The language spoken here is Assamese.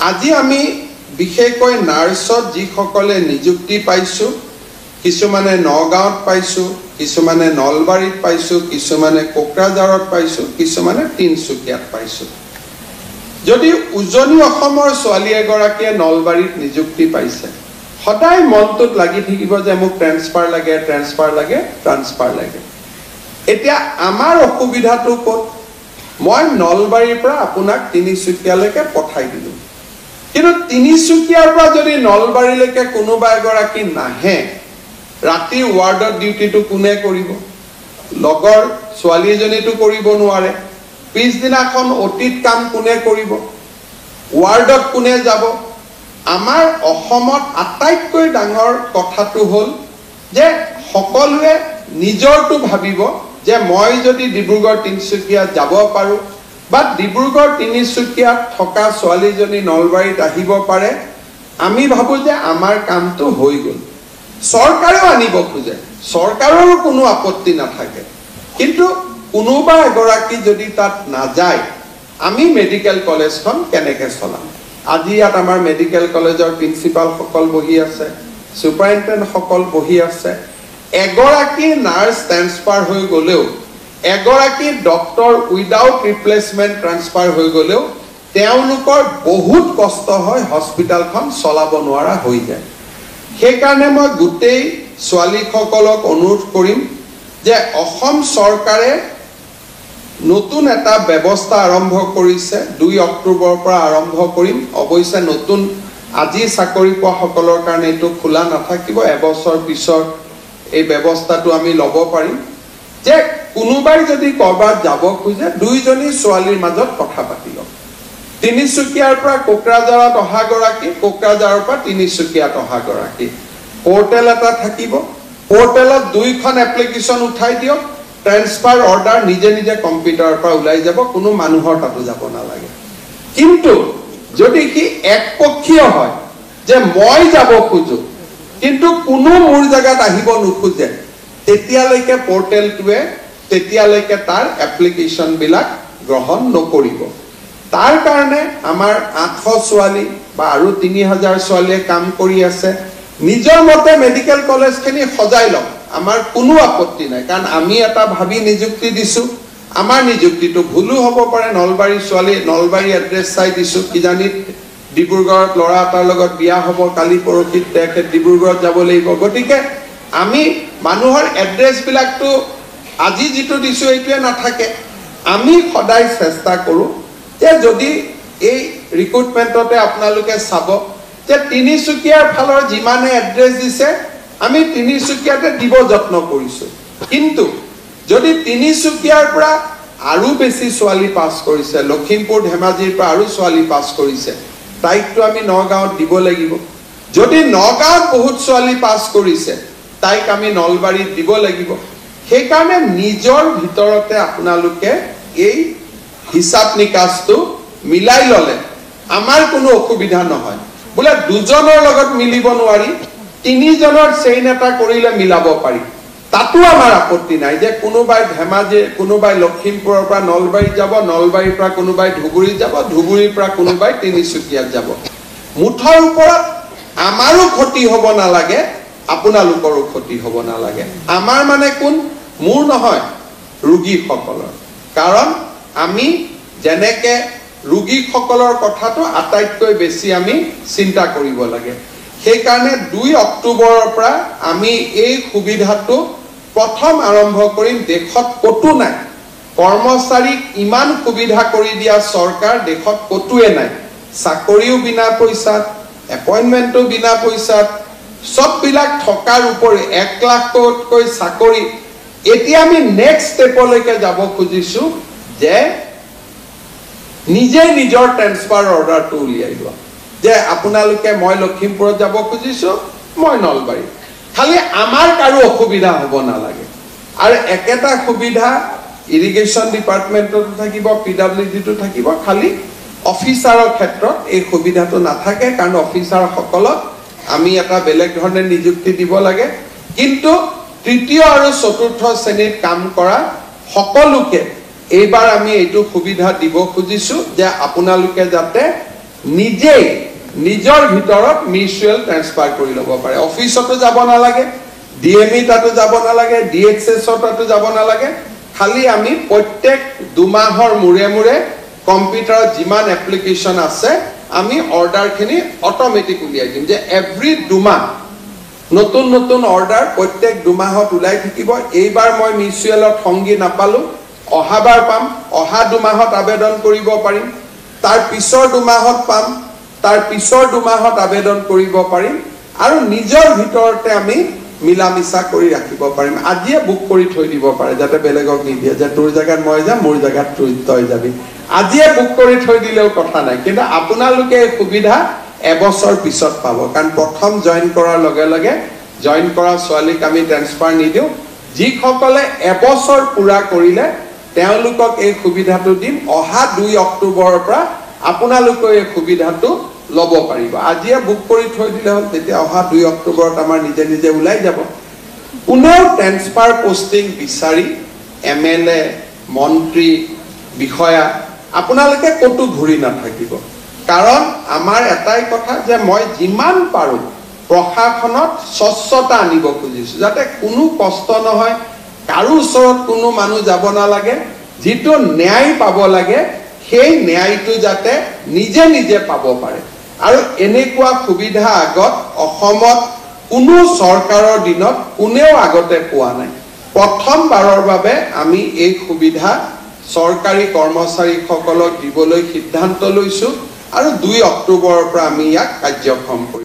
আজি আমি বিশেষকৈ নাৰ্ছত যিসকলে নিযুক্তি পাইছোঁ, কিছুমানে নগাঁৱত পাইছোঁ, কিছুমানে নলবাৰীত পাইছোঁ, কিছুমানে কোকৰাঝাৰত পাইছোঁ, কিছুমানে তিনিচুকীয়াত পাইছোঁ। যদি উজনি অসমৰ ছোৱালী এগৰাকীয়ে নলবাৰীত নিযুক্তি পাইছে, সদায় মনটোত লাগি থাকিব যে মোক ট্ৰেন্সফাৰ লাগে, ট্ৰেন্সফাৰ লাগে, ট্ৰান্সফাৰ লাগে। এতিয়া আমাৰ অসুবিধাটো ক'ত? মই নলবাৰীৰ পৰা আপোনাক তিনিচুকীয়ালৈকে পঠাই দিলোঁ, কিন্তু তিনিচুকীয়াৰ পৰা যদি নলবাৰীলৈকে কোনোবা এগৰাকী নাহে, ৰাতি ৱাৰ্ডত ডিউটিটো কোনে কৰিব? লগৰ ছোৱালী এজনীতো কৰিব নোৱাৰে। পিছদিনাখন অতীত কাম কোনে কৰিব? ৱাৰ্ডত কোনে যাব? আমাৰ অসমত আটাইতকৈ ডাঙৰ কথাটো হ'ল যে সকলোৱে নিজৰটো ভাবিব যে মই যদি ডিব্ৰুগড় তিনিচুকীয়াত যাব পাৰোঁ বা ডিব্ৰুগড় তিনিচুকীয়াত থকা ছোৱালীজনী নলবাৰীত আহিব পাৰে, আমি ভাবোঁ যে আমাৰ কামটো হৈ গ'ল। চৰকাৰেও আনিব খোজে, চৰকাৰৰো কোনো আপত্তি নাথাকে, কিন্তু কোনোবা এগৰাকী যদি তাত নাযায়, আমি মেডিকেল কলেজখন কেনেকৈ চলাম? আজি ইয়াত আমাৰ মেডিকেল কলেজৰ প্ৰিন্সিপালসকল বহি আছে, ছুপাৰিণ্টেণ্ডেণ্টসকল বহি আছে। এগৰাকী নাৰ্ছ ট্ৰেন্সফাৰ হৈ গ'লেও, এগৰাকী ডক্তৰ উইদাউট ৰিপ্লেচমেণ্ট ট্ৰান্সফাৰ হৈ গ'লেও তেওঁলোকৰ বহুত কষ্ট হয়, হস্পিটেলখন চলাব নোৱাৰা হৈ যায়। সেইকাৰণে মই গোটেই ছোৱালীসকলক অনুৰোধ কৰিম যে অসম চৰকাৰে নতুন এটা ব্যৱস্থা আৰম্ভ কৰিছে, 2 অক্টোবৰৰ পৰা আৰম্ভ কৰিম। অৱশ্যে নতুন আজি চাকৰি পোৱাসকলৰ কাৰণে এইটো খোলা নাথাকিব, এবছৰ পিছত এই ব্যৱস্থাটো আমি ল'ব পাৰিম যে কোনোবাই যদি ক'ৰবাত যাব খোজে, দুইজনী ছোৱালীৰ মাজত কথা পাতি লওক। তিনিচুকীয়াৰ পৰা কোকৰাঝাৰত অহাগৰাকী, কোকৰাঝাৰৰ পৰা তিনিচুকীয়াত অহাগৰাকী, পৰ্টেল এটা থাকিব, পৰ্টেলত 2খন এপ্লিকেশ্যন উঠাই দিয়ক, ট্ৰেন্সফাৰ অৰ্ডাৰ নিজে নিজে কম্পিউটাৰৰ পৰা ওলাই যাব, কোনো মানুহৰ তাতো যাব নালাগে। কিন্তু যদি সি একপক্ষীয় হয় যে মই যাব খোজো কিন্তু কোনো মোৰ জেগাত আহিব নোখোজে, তেতিয়ালৈকে পৰ্টেলটোৱে তেতিয়ালৈকে তাৰ এপ্লিকেশ্যনবিলাক গ্ৰহণ নকৰিব। তাৰ কাৰণে আমাৰ 800 ছোৱালী বা আৰু 3000 ছোৱালীয়ে কাম কৰি আছে। নিজৰ মতে মেডিকেল কলেজখিনি সজাই লওক, আমাৰ কোনো আপত্তি নাই, কাৰণ আমি এটা ভাবি নিযুক্তি দিছোঁ। আমাৰ নিযুক্তিটো ভুলো হ'ব পাৰে, নলবাৰীৰ ছোৱালী নলবাৰী এড্ৰেছ চাই দিছোঁ, কিজানি ডিব্ৰুগড়ত ল'ৰা এটাৰ লগত বিয়া হ'ব, কালি পৰহিত তেখেত ডিব্ৰুগড়ত যাব লাগিব। গতিকে আমি মানুহৰ এড্ৰেছবিলাকতো আজি যিটো দিছোঁ এইটোৱে নাথাকে। আমি সদায় চেষ্টা কৰোঁ যে যদি এই ৰিক্ৰুটমেণ্টতে আপোনালোকে চাব যে তিনিচুকীয়াৰ ফালৰ যিমানে এড্ৰেছ দিছে আমি তিনিচুকীয়াতে দিব যত্ন কৰিছোঁ, কিন্তু যদি তিনিচুকীয়াৰ পৰা আৰু বেছি ছোৱালী পাছ কৰিছে, লখিমপুৰ ধেমাজিৰ পৰা আৰু ছোৱালী পাছ কৰিছে, তাইকতো আমি নগাঁৱত দিব লাগিব। যদি নগাঁৱত বহুত ছোৱালী পাছ কৰিছে, তাইক আমি নলবাৰীত দিব লাগিব। সেইকাৰণে নিজৰ ভিতৰতে আপোনালোকে এই হিচাপ নিকাচটো মিলাই ল'লে আমাৰ কোনো অসুবিধা নহয়। বোলে দুজনৰ লগত মিলিব নোৱাৰি, তিনিজনৰ চেইন এটা কৰিলে মিলাব পাৰি, তাতো আমাৰ আপত্তি নাই যে কোনোবাই ধেমাজি, কোনোবাই লখিমপুৰৰ পৰা নলবাৰীত যাব, নলবাৰীৰ পৰা কোনোবাই ধুবুৰীত যাব, ধুবুৰীৰ পৰা কোনোবাই তিনিচুকীয়াত যাব। মুঠৰ ওপৰত আমাৰো ক্ষতি হ'ব নালাগে, আপোনালোকৰো ক্ষতি হ'ব নালাগে। আমাৰ মানে কোন? মোৰ নহয়, ৰোগীসকলৰ। কাৰণ আমি যেনেকে ৰোগীসকলৰ কথাটো আটাইতকৈ বেছি আমি চিন্তা কৰিব লাগে। সেইকাৰণে 2 অক্টোবৰৰ পৰা আমি এই সুবিধাটো প্ৰথম আৰম্ভ কৰিম। দেশত ক'তো নাই কৰ্মচাৰীক ইমান সুবিধা কৰি দিয়া চৰকাৰ, দেশত ক'তোৱে নাই। চাকৰিও বিনা পইচাত, এপইণ্টমেণ্টো বিনা পইচাত, চববিলাক থকাৰ উপৰি 1 লাখতকৈ চাকৰি। এতিয়া আমি নেক্সট ষ্টেপলৈকে যাব খুজিছোঁ যে নিজে নিজৰ ট্ৰেন্সফাৰ অৰ্ডাৰটো উলিয়াই লোৱা, যে আপোনালোকে মই লখিমপুৰত যাব খুজিছোঁ, মই নলবাৰীত, খালি আমাৰ কাৰো অসুবিধা হ'ব নালাগে। আৰু একেটা সুবিধা ইৰিগেশ্যন ডিপাৰ্টমেণ্টতো থাকিব, পি ডাব্লিউ ডিটো থাকিব, খালি অফিচাৰৰ ক্ষেত্ৰত এই সুবিধাটো নাথাকে, কাৰণ অফিচাৰসকলক আমি এটা বেলেগ ধৰণে নিযুক্তি দিব লাগে। কিন্তু তৃতীয় আৰু চতুৰ্থ শ্ৰেণীত কাম কৰা সকলোকে এইবাৰ আমি এইটো সুবিধা দিব খুজিছোঁ যে আপোনালোকে যাতে নিজেই নিজৰ ভিতৰত মিউচুৱেল ট্ৰেন্সফাৰ কৰি ল'ব পাৰে। অফিচতো যাব নালাগে, ডিএমই তাতো যাব নালাগে, ডিএইচএছৰ তাতো যাব নালাগে। খালি আমি প্ৰত্যেক 2 মাহৰ মূৰে মূৰে কম্পিউটাৰত যিমান এপ্লিকেশ্যন আছে, আমি অৰ্ডাৰখিনি অট'মেটিক উলিয়াই দিম যে এভৰি 2 মাহ নতুন নতুন অৰ্ডাৰ প্ৰত্যেক 2 মাহত ওলাই থাকিব। এইবাৰ মই মিউচুৱেলত সংগী নাপালোঁ, অহাবাৰ পাম, অহা 2 মাহত আবেদন কৰিব পাৰিম, তাৰ পিছৰ 2 মাহত পাম, তাৰ পিছৰ 2 মাহত আবেদন কৰিব পাৰিম আৰু নিজৰ ভিতৰতে আমি মিলা মিছা কৰি ৰাখিব পাৰিম। আজিয়ে বুক কৰি থৈ দিব পাৰে, যাতে বেলেগক নিদিয়ে যে তোৰ জেগাত মই যাম, মোৰ জেগাত তই যাবি। আজিয়ে বুক কৰি থৈ দিলেও কথা নাই, কিন্তু আপোনালোকে এই সুবিধা এবছৰ পিছত পাব, কাৰণ প্ৰথম জইন কৰাৰ লগে লগে জইন কৰা ছোৱালীক আমি ট্ৰেন্সফাৰ নিদিওঁ। যিসকলে এবছৰ পূৰা কৰিলে, তেওঁলোকক এই সুবিধাটো দিম। অহা 2 অক্টোবৰৰ পৰা আপোনালোকে এই সুবিধাটো ল'ব পাৰিব। আজিয়ে বুক কৰি থৈ দিলে হ'ল, তেতিয়া অহা 2 অক্টোবৰত আমাৰ নিজে নিজে ওলাই যাব। কোনেও ট্ৰেন্সফাৰ পষ্টিং বিচাৰি এমএলএ, মন্ত্ৰী, বিষয়া আপোনালোকে ক'তো ঘূৰি নাথাকিব। কাৰণ আমাৰ এটাই কথা যে মই যিমান পাৰোঁ প্ৰশাসনত স্বচ্ছতা আনিব খুজিছোঁ, যাতে কোনো কষ্ট নহয়, কাৰো ওচৰত কোনো মানুহ যাব নালাগে, যিটো ন্যায় পাব লাগে সেই ন্যায়টো যাতে নিজে নিজে পাব পাৰে। আৰু এনেকুৱা সুবিধা আগত অসমত কোনো চৰকাৰৰ দিনত কোনেও আগতে পোৱা নাই। প্ৰথমবাৰৰ বাবে আমি এই সুবিধা চৰকাৰী কৰ্মচাৰীসকলক দিবলৈ সিদ্ধান্ত লৈছোঁ আৰু 2 অক্টোবৰৰ পৰা আমি ইয়াক কাৰ্যক্ষম কৰিম।